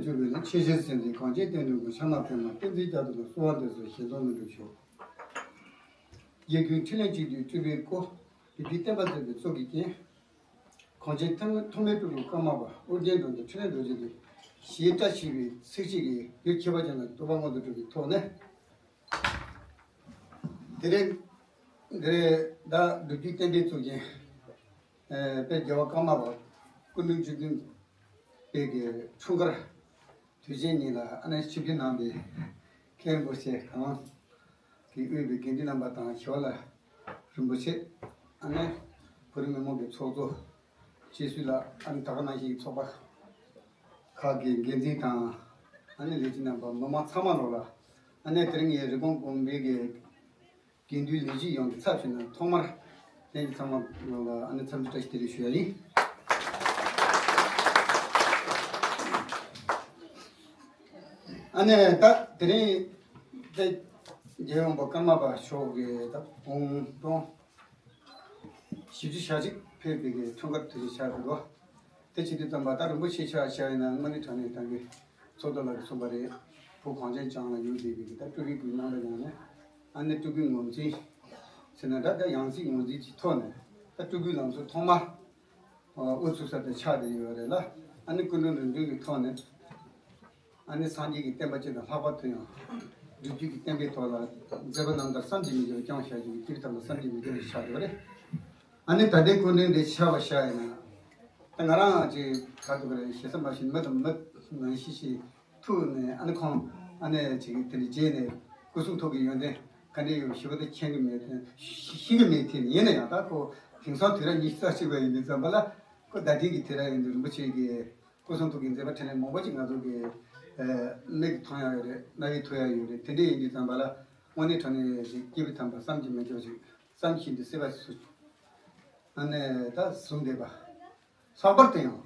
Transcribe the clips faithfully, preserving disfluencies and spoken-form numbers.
གྱུར་པའི་ལམ་ཆེས་ཆེར་གསལ་མཛད་གངས་ཅན་བསྟན་འགྲོའི་མགོན། ཕྱག་ན་པདྨོ་བསྟན་འཛིན་རྒྱ་མཚོ་ལ། གསོལ་བ་འདེབས་སོ་ཞལ་འཛོམས་ལུས་འགྲུབ་ཤོག། དགེ་ཀུན་ཕྲིན་ལས་གཅིག་བསྡུས་སྤྲུལ་པའི་སྐུ། བདུད་བཞིའི་བསྟན་པ་མཛད་པའི་གཙུག་གི་རྒྱན། གངས་ཅན་ཐོགས་མེད་སྤྲུལ་སྐུ་ཀརྨ་པ། ཨོ་རྒྱན་འགྲོ་འདུལ་ཕྲིན་ལས་རྡོ་རྗེ་འདི། ཞེས་བཀྲ་ཤིས་པའི་ཚིགས་བཅད་ཀྱིས་བོད་ཁྱད་པར་ཅན་ལ་འདོད་པ་མངོན་དུ་གྲུབ་པའི་ཐོག་ནས། དེ་རིང་འདིར་ད་སྒྲུབ་བརྒྱུད་བསྟན་པའི་གཙུག་རྒྱན། ཨེ་དཔལ་རྒྱལ་བ་ཀརྨ་པ་སྐུ་ཕྲེང་བཅུ་བདུན་པའི་གི་འཁྲུངས་སྐར་དུས་ཆེན་ཉིན་ལ་ཨ་ནེ་ཆིབས་བསྒྱུར་གནང་བའི་མཁན་རིན་པོ་ཆེ་གང་གིས་དབུས་པའི་དགེ་འདུན་རྣམ་པ་དང་ཞི་བ་ལྷ་རིན་པོ་ཆེ། ཨ་ནེ་བོད་རིགས་མི་མང་གི་ཚོགས་གཙོ་སྤྱི་ཟུར་ལ། ཨ་ནེ་ད་ག་ནང་བཞིན་ཚོགས་པ་ཁག་གི་འགན་འཛིན་དང་། ཨ་ནེ་ལས་བྱེད་རྣམ་པ་མི་མང་ཚང་མ་ལོག་ལ། ཨ་ནེ་དེ་རིང་ངའི་རི་ཀོན་དགོན་པའི་གི་དགེ་འདུན་ལས་བྱེད་ཡོངས་ཀྱི་ཚབ་ཞུས་ནས་ཐོག་མར་ལྷན་རྒྱས་ཚང་མ་ལ་ཨ་ནེ་འཚམས་འདྲི་བཀྲ་ཤིས་བདེ་ལེགས་ཞུ་ཡ་ཡིན། ཨ་ནེ་ད་དེ་རིང་དེ་རྒྱལ་ཡོངས་པ་ཀརྨ་པ་མཆོག་གི་ད་དགུང་སྟོང་བཞི་བཅུ་ཞེ་གཅིག་ཕེབས་པའི་གི་འཁྲུངས་སྐར་དུས་ཆེན་ཆགས་འདུག་གོ། དེ་བྱེད་དུས་ཙམ་པ་ད་རིན་པོ་ཆེ་ཆ་བཞག་ཡིན་ན་དངོས་གནས་དྲང་གནས་ད་གི་ཚོགས་གཙོ་ལགས་ཀྱིས་གསུངས་པ་རེད། བོད་གངས་ཅན་ལྗོངས་ལ་ཡོད་བསྡད་པའི་གི་ད་སྤྲུལ་པའི་སྐུའི་རྣམ་གྲངས་ཡང་ནས་ཨ་ནེ་སྤྲུལ་སྐུའི་ངོས་འཛིན་ཟེར་ན་འདྲ། ད་ཡང་སྲིད་ངོས་འཛིན་གྱི་ཐོག་ནས་ད་སྤྲུལ་སྐུའི་ལམ་སྲོལ་ཐོག་མ་དབུ་ཚུགས་ས་དེ་ཆགས་བསྡད་ཡོད་རེད་ལ། ཨ་ནེ་སྐུ་མགྲོན་རིམ་བྱོན་གྱི་ཐོག་ནས་ཨ་ནེ་སངས་རྒྱས་ཀྱི་བསྟན་པ་སྤྱི་དང་ལྷག་པར་དུ་ཡང་སྒྲུབ་བརྒྱུད་ཀྱི་བསྟན་པའི་ཐོག་ལ་མཛད་པ་རྣམ་ཐར་བསམ་གྱིས་མི་ཁྱབ་པ་བསྐྱངས་བཞག་རྒྱུ་གི་སྐྱེས་བུ་དམ་པ་བསམ་གྱིས་མི་ཁྱབ་པ་ཆགས་ཡོད་རེད། ཨ་ནེ་ད་ལྟའི་སྐུ་མགྲོན་དེ་ཆགས་པ་ཤར་ཡིན་ན། ད་ང་རང་ཅིག་ག་ཐུག་རེད། ཞེ་ས་མ་ཞིག་མི་དང་མི་ནང་ཤི་ཤི་ཐུག་ནས། ཨ་ནེ་ཁོང་ཨ་ནེ་ཅིག་དེ་འདྲ་རྗེས་ནས་སྐུ་གསུང་ཐུགས་ཀྱི་ཡོན་ཏན་ག་འདྲ་ཡོད་ཞིབ་པ་དེ་མཁྱེན་གྱི་མེད། ཤེས་ཀྱི་མེད་དེ། ཡིན་ན་ཡང་ད་ཁོ་དེང་སང་དུས་རབས་ཉི་ཤུ་རྩ་གཅིག་པ་ཡིན་དུས་ཙམ་པ་ལ་ཁོ་ད་ཐེངས་ཀྱི་དུས་རབས་ཡིན་དུས་རིན་པོ་ཆེ་གི་སྐུ་གསུང་ཐུགས་ཀྱི་མཛད་པ་འཕྲིན་ལས་མང་པོ་ཅིག་ང་ཚོ་གི་ཨ་མིག་གིས་མཐོང་ཡག་ཡོད་རེད། རྣ་བས་ཐོས་ཡག་ཡོད་རེད། དེ་འདྲ་ཡིན་དུས་ཙམ་པ་ལ་དངོས་གནས་དྲང་གནས་ཅིག་སྐྱེས་བུ་དམ་པ་བསམ་གྱིས་མི་ཁྱབ་པ་ཅིག་བསམ་བཞིན་དུ་སྲིད་པ་སུ། ཨ་ནེ་ད་གསུངས་བསྡད་པ། ལྷག་པར་དུ་ཡང་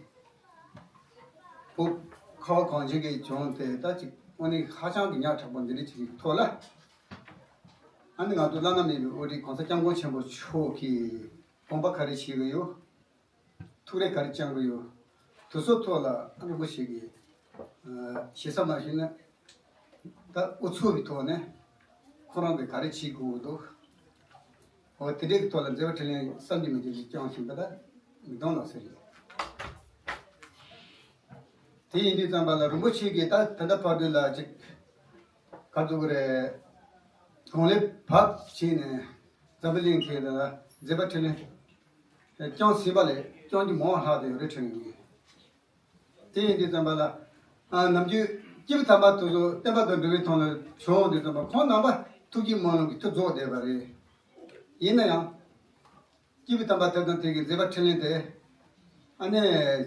བོད་ཁ་བ་གངས་ཅན་གྱི་ལྗོངས་དེ་ད་ཅིག་དངོས་གནས་ཧ་ཅང་གི་ཉག་ཕྲ་པོ་འདི་འདྲ་ཅིག་གི་ཐོག་ལ། ཨ་ནི་ང་ཚོ་བླ་ན་མེད་པའི་དབུ་ཁྲིད་གོང་ས་སྐྱབས་མགོན་ཆེན་པོ་མཆོག་གིས་དགོངས་པ་ག་རེ་བཞེས་ཀྱི་ཡོད། ཐུགས་རེ་ག་རེ་བཅངས་ཀྱི་ཡོད། དེ་ཚོ་ཐོག་ལ་ཨ་ནེ་རིན་པོ་ཆེ་གིས་ཨ་ཞེ་ས་མ་ཞུས་ན། ད་ཨུ་ཚུགས་ཀྱི་ཐོག་ནས་ཁོ་རང་གིས་ག་རེ་བྱེད་དགོས་འདུག། འོ་དེ་འདྲའི་ཐོག་ལ་མཛད་པ་འཕྲིན་ལས་བསམ་གྱིས་མི་ཁྱབ་ཅིག་བསྐྱངས་བཞིན་པ་ད་མིག་མཐོང་ལག་ཟིན་རེད། དེ་ཡིན་དུས་ཙམ་པ་ལ་རིན་པོ་ཆེ་གིས་ད་ད་ལྟ་བར་དུ་ལ་ཅིག་ག་ཚོད་རེད། གོང་ལས་བབས་བྱས་ནས་འཛམ་བུ་གླིང་ཐད་ལ་མཛད་པ་འཕྲིན་ལས་བསྐྱངས་ཟིན་པ་ལས་བསྐྱངས་རྒྱུ་མང་བ་ལྷག་བསྡད་ཡོད་རེད་དྲན་གྱི་ཡོད། དེ་ཡིན་དུས་ཙམ་པ་ལ་ཨ་ནམ་རྒྱུན་སྐྱེས་བུ་དམ་པ་དེ་ཚོ་བསྟན་པ་དང་འབྲེལ་བའི་ཐོག་ལ་བྱུང་དུས་ཙམ་པ་ཁོང་རྣམ་པ་ཐུགས་བསྐྱེད་སྨོན་ལམ་གྱི་མཐུ་རྫོགས་བསྡད་པ་རེད། ཡིན་ན་ཡང་། སྐྱེས་བུ་དམ་པ་དེ་དང་དེ་གི་མཛད་པ་འཕྲིན་ལས་དེ། ཨ་ནི་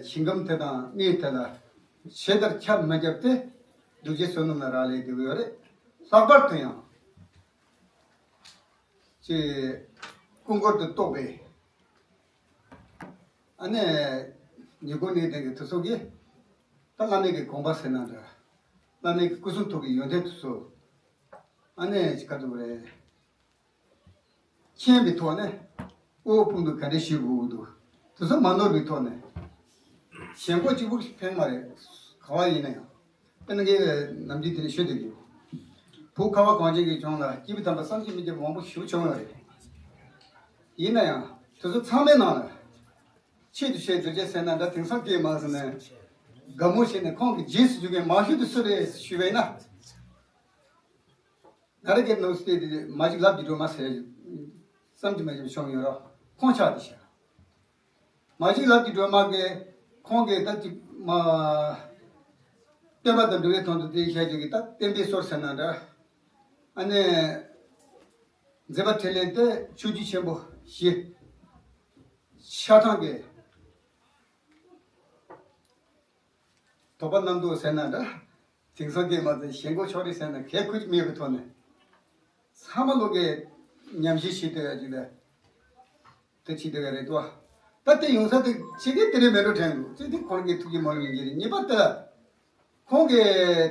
ཞིང་ཁམས་དེ་དང་གནས་དེ་ལ་ཇི་ལྟར་ཁྱབ་མི་ཁྱབ་དེ་རྡོ་རྗེ་བསོད་ནམས་ལ་རག་ལས་བསྡད་ཡོད་རེད། ལྷག་པར་དུ་ཡང་ཅེས་སྐུ་འཁོར་དུ་གཏོགས་པའི་ཨ་ནི་ཉེ་འཁོར་གནས་བརྟན་གྱི་དེ་ཚོ་གིས་ད་བླ་མའི་གི་དགོངས་པ་ཟེར་ན་འདྲ། བླ་མའི་གི་སྐུ་གསུང་ཐུགས་ཀྱི་ཡོན་ཏན་དེ་ཚོ་ཨ་ནི་ཅིག་ག་ཚོད་རེད། མཁྱེན་པའི་ཐོག་ནས་དབུ་འཕང་དུ་ག་འདྲ་ཞུ་དགོས་འདུག། དེ་ཚོ་མ་ནོར་བའི་ཐོག་ནས་ཞེན་ཁོག་གཅིག་པུ་ཕན་མ་རེད། ག་བ་ཡིན་ན་ཡང་དཔེར་ན་ངས་ནམ་རྒྱུན་དེ་ནས་ཤོད་བསྡད་ཀྱི་ཡོད། བོད་ཁ་བ་གངས་ཅན་གྱི་ལྗོངས་ལ་སྐྱེས་བུ་དམ་པ་བསམ་གྱིས་མི་ཁྱབ་པ་མང་པོ་ཞེ་པོ་བྱུང་ཡོད་རེད། ཡིན་ན་ཡང་དེ་ཚོ་ཚང་མའི་ནང་ལ་ཆེད་དུ་བཤད་རྡོ་རྗེ་ཟེར་ན་འདྲ། དེང་སང་སྐད་མ་ཟེར་ནས་དགའ་མོ་བྱས་ནས་ཁོང་གི་རྗེས་སུ་འཇུག་མཁན་མང་ཤོས་དེ་སུ་རེད་ཞུས་པས་ན། ད་རེས་ཀྱི་ནང་སྟེ་དེ་མ་གཅིག་ལབ་ཀྱི་འགྲོ་མ་ཟེར། བསམ་གྱིས་མི་ཁྱབ་བྱུང་ཡོད་ར། ཁོང་ཆགས་ཏེ་བཞག། མ་གཅིག་ལབ་ཀྱི་འགྲོ་མ་གི་ཁོང་གིས་ད་ཅིག་མ་བསྟན་པ་དང་འབྲེལ་བའི་དོན་དུ་དེ་བཤད་རྒྱུ་གི་ད་བསྟན་པའི་སྲོལ་ཟེར་ན་འདྲ། ཨ་ནི་མཛད་པ་འཕྲིན་ལས་དེ་ཆོས་བརྒྱུད་ཆེན་པོ་བཞི་ཆ་ཚང་གི་དོགས་པ་རྣམ་རྟོག་ཟེར་ན་འདྲ། དེང་སང་སྐད་མ་ཚད་ཞེན་ཁོག་ཕྱོགས་རིས་ཟེར་ན་གལ་ཁུར་གྱི་མེད་པའི་ཐོག་ནས། ཚང་མ་ལོག་གི་ཉམས་ཞིབ་བྱེད་སྡོད་ཡ་ཅིག་ལ་དེ་བྱེད་སྡོད་ཡ་རེད་དོ། ད་དེ་ཡོང་ས་དེ་ཕྱི་རྒྱལ་དེ་རེད་མེད་འགྲོ་དྲན་འདུག། གཅིག་དེ་ཁོང་གི་ཐུགས་ཀྱི་མ་ལུས་ཡིན་གྱི་རེད། གཉིས་པ་དེ་ལ་ཁོང་གི་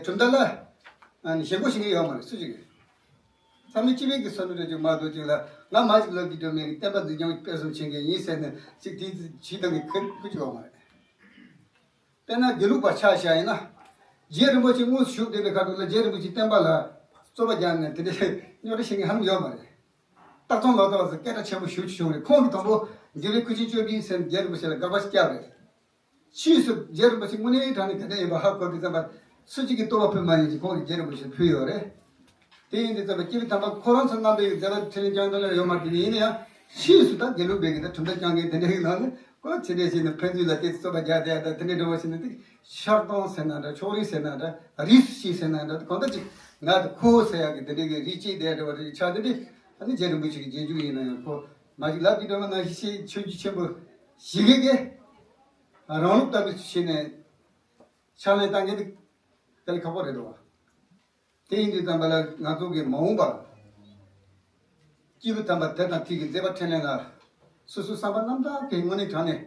གྲུབ་མཐའ་ལ་ཞེན་ཁོག་བྱེད་མཁན་ཡོད་མ་རེད་སུ་ཅིག་གིས། ཚང་མས་སྤྱི་པའི་གི་བསམ་བློ་རེ་ཅིག་མ་གཏོགས་ཅིག་ལ་ང་མ་ཅིག་ལབ་ཀྱི་འགྲོ་མེད་གི་བསྟན་པ་འཛིན་སྐྱོང་སྤེལ་གསུམ་བྱེད་མཁན་ཡིན་ཟེར་ནས་ཅིག་དེ་བྱེད་སྟངས་ཀྱི་ཁུར་ཁུར་ཅིག་ཡོད་མ་རེད། དཔེར་ན་དགེ་ལུགས་པ་ཆ་བཞག་ཡིན་ན། རྗེ་རིན་པོ་ཆེ་དངོས་སུ་བཞུགས་བསྡད་པའི་ཁ་ཐུག་ལ་རྗེ་རིན་པོ་ཆེ་བསྟན་པ་ལ་རྩོད་པ་རྒྱག་ནས་དེ་འདྲའི་རྙོག་དྲ་བཤད་མཁན་ཧ་ལམ་ཡོད་མ་རེད། སྟག་ཚང་ལོ་ཙཱ་བ་ཟེར་སྐད་གྲགས་ཆེན་པོ་ཞེ་པོ་ཅིག་བྱུང་རེད། ཁོང་གིས་དང་པོ་འཇིགས་མེད་སྐུ་ཆེན་བཅུ་བཞི་ཟེར་ནས་རྗེ་རིན་པོ་ཆེ་ལ་དགག་པ་ཞིག་བརྒྱབ་རེད། ཕྱིས་སུ་རྗེ་རིན་པོ་ཆེ་དངོས་གནས་དྲང་གནས་ག་འདྲ་ཡིན་པ་ཧ་གོ་དུས་ཙམ་པ། སུ་གཅིག་གིས་རྟོགས་པ་ཕུལ་མ་ཡིན་ཅིག་ཁོང་གིས་རྗེ་རིན་པོ་ཆེར་ཕུལ་ཡོད་རེད། དེ་ཡིན་དུས་ཙམ་པ་སྐྱེས་བུ་དམ་པ་ཁོ་རང་ཚོ་རྣམ་པའི་མཛད་པ་འཕྲིན་ལས་བསྐྱངས་དོན་ལ་ཡོད་མ་རེད། དེ་ཡིན་ན་ཡང་ཕྱིས་སུ་ད་དགེ་ལུགས་པའི་གི་ད་གྲུབ་མཐའ་བསྐྱངས་མཁན་དེ་འདྲའི་གི་ནང་ནས་ཁོ་ཚེ་འདས་ཤིག་ནས་ཕན་ཚུན་ལ་དེ་རྩོད་པ་རྒྱག་བསྡད་ཡ་ད་དེ་འདྲའི་འགྲོ་བ་ཞིག་ནི་དེ་ཤར་གཏོང་ཟེར་ན་འདྲ། ཕྱོགས་རིས་ཟེར་ན་འདྲ། རིས་སུ་ཆད་ཟེར་ན་འདྲ། གང་ལྟར་ཅིག་ང་ད་ཁོ་ཟེར་ཡ་གི་དེ་འདྲའི་གི་རིས་བཅད་བསྡད་འདྲ་བ་རིགས་ཆགས་དེ་འདྲའི་ཨ་ནི་རྗེ་རིན་པོ་ཆེ་གི་རྗེས་འཇུག་ཡིན་ན་ཡང་ཁོ་མ་གཞི་ལབ་ཀྱི་འདྲ་བ་ནང་བཞིན་ཆོས་བརྒྱུད་ཆེན་པོ་བཞི་གི་གི་རང་ལུགས་ལྟ་བུ་བྱས་ནས་ཕྱག་ལེན་བསྟར་མཁན་དེ་དཀའ་ལས་ཁག་པོ་རེད་འདུག་བ། དེ་ཡིན་དུས་ཙམ་པ་ལ་ང་ཚོ་གི་མ་འོངས་པར་སྐྱེས་བུ་དམ་པ་དེ་དང་དེ་གི་མཛད་པ་འཕྲིན་ལས་ལ་སོ་སོའི་བསམ་པ་རྣམ་དག་གི་དངོས་གནས་དྲང་གནས་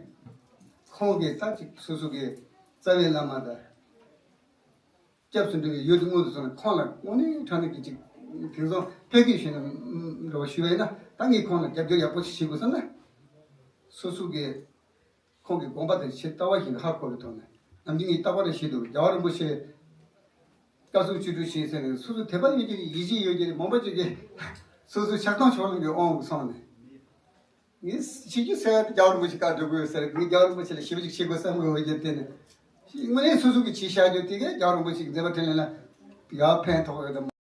ཁོང་གི་ད་ཅིག་སོ་སོ་གི་རྩ་བའི་བླ་མ་དང་སྐྱབས་སུ་འགྲོ་བའི་ཡུལ་དུ་དངོས་སུ་སོང་ནས་ཁོང་ལ་དངོས་གནས་དྲང་གནས་ཀྱི་ཅིག་དེང་སང་ཕ་གིར་ཞུས་ན་འགྲོ་བ་ཞུ་བས་ན་ད་ངས་ཁོང་ལ་རྒྱབ་སྐྱོར་ཡག་པོ་ཞིག་བྱེད་དགོས་བསམ་ན། སོ་སོ་གི་ཁོང་གི་དགོངས་པ་དེ་ཆེས་ལྟ་བ་བཞིན་དུ་ཧ་གོ་བའི་ཐོག་ནས་ནམ་རྒྱུན་ངས་རྟག་པར་ཞུས་འདུག་རྒྱལ་བ་རིན་པོ་ཆེ་བཀའ་སྲུང་བཅུ་དྲུག་ཞིག་ཟེར་ནས་སོ་སོ་དད་པ་ཡོད་ཀྱི་རེད། ཡིད་ཆེས་ཡོད་ཀྱི་རེད། མང་པོ་ཅིག་གིས་སོ་སོ་ཆགས་སྡང་ཕྱོགས་ལྷུང་གི་དབང་དུ་སོང་ནས། ངས་བྱེད་རྒྱུ་ཟེར་ཡ་དེ་རྒྱལ་བ་རིན་པོ་ཆེ་བཀའ་སྒྲུབ་དགོས་ཟེར། ངས་རྒྱལ་བ་རིན་པོ་ཆེ་ལ་ཞེ་པོ་ཅིག་བྱེད་དགོས་བསམ་གི་འོས་ཀྱི་དེ་ནས་དངོས་གནས་སོ་སོ་གིས་བྱས་བཞག་རྒྱུ་དེ་གས་རྒྱལ་བ་རིན་པོ་ཆེ་གི་མཛད་པ་འཕྲིན་ལས་ལ་ཡར་ཕན་ཐོགས་ཡོད་དམ།